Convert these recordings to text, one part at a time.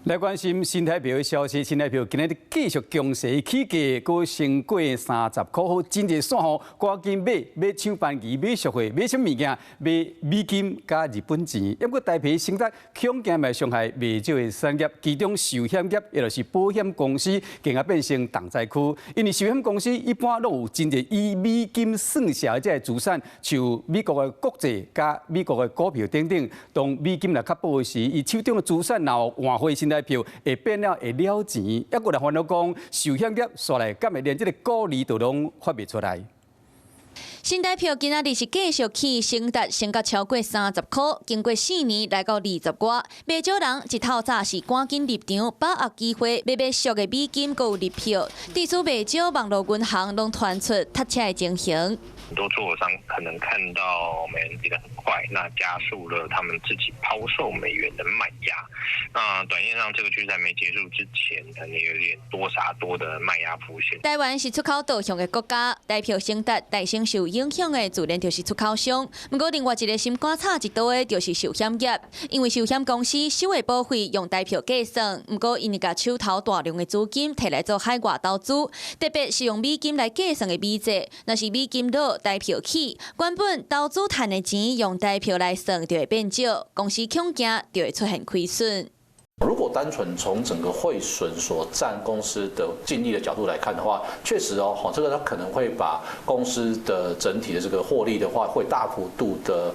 來關心新台幣的消息，新台幣今仔日繼續強勢起價，閣升過30箍，好真濟散戶趕緊買買搶番薯、買俗貨、買啥物件？買美金佮日本錢。不過台幣升值，恐驚會傷害袂少的產業，其中壽險業，也就是保險公司，更加變成重災區。因為壽險公司一般攏有真濟以美金算數的這个資產，像美國的國債佮美國的股票等等。當美金若較薄時，伊手中的資產若有換匯新台票會變了會了錢，抑閣來煩惱講，壽險業煞來敢會連這个股利都攏發袂出來。新台票今仔日是繼續起升達，升到超過30箍，經過4年來到20外，袂少人一透早是趕緊入場，把握機會買買俗的美金，閣有日票。對此袂少網路銀行攏傳出塞車的情形。很多做商可能看到美元跌得很快，那加速了他們自己拋售美元的賣壓。那短線上這個趨勢還沒結束之前，可能有點多殺多的賣壓浮現。台灣是出口導向的國家，台票升值，大先受影響的自然就是出口商。毋過另外一个心肝插一刀的，就是壽險業，因為壽險公司收的保費用台票計算，毋過𪜶會共手頭大量的資金提來做海外投資，特別是用美金來計算的美債，若是美金落，台票起，原本投資趁的錢用台票來算就會變少，公司恐驚就會出現虧損。如果單純從整個匯損所佔公司的淨利的角度來看的話，確實哦，這個它可能會把公司的整體的這個獲利的話，會大幅度的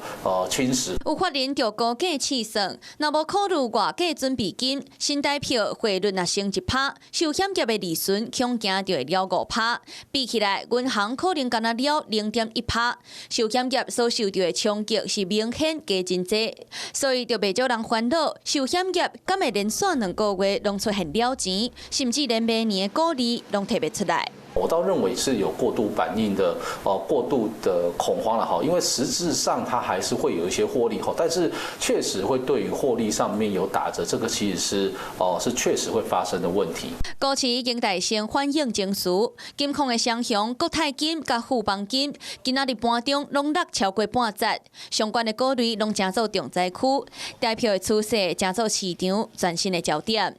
侵蝕。有法人就估計試算，若無考慮外計準備金，新台票匯率若升1趴，壽險業的利潤恐驚就會了5趴。比起來，銀行可能干焦了0.1趴，壽險業所受著的衝擊是明顯低真濟，所以就袂少人煩惱，壽險業敢會連續2個月攏出現了錢，甚至連明年的股利攏提袂出來。我倒認為是有過度反應的，過度的恐慌了哈，因為實質上它還是會有一些獲利哈，但是確實會對於獲利上面有打折，這個其實是哦是確實會發生的問題。股市已經大聲反映情緒，金控的雙雄國泰金佮富邦金，今仔日盤中攏落超過半節，相關的股類攏成做重災區，台票的趨勢成做市場全新的焦點。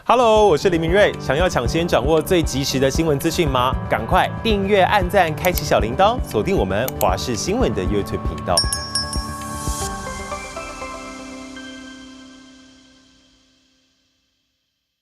Hello，我是林明瑞。想要搶先掌握最及時的新聞資訊嗎？趕快訂閱、按讚、開啟小鈴鐺，鎖定我們華視新聞的 YouTube 頻道。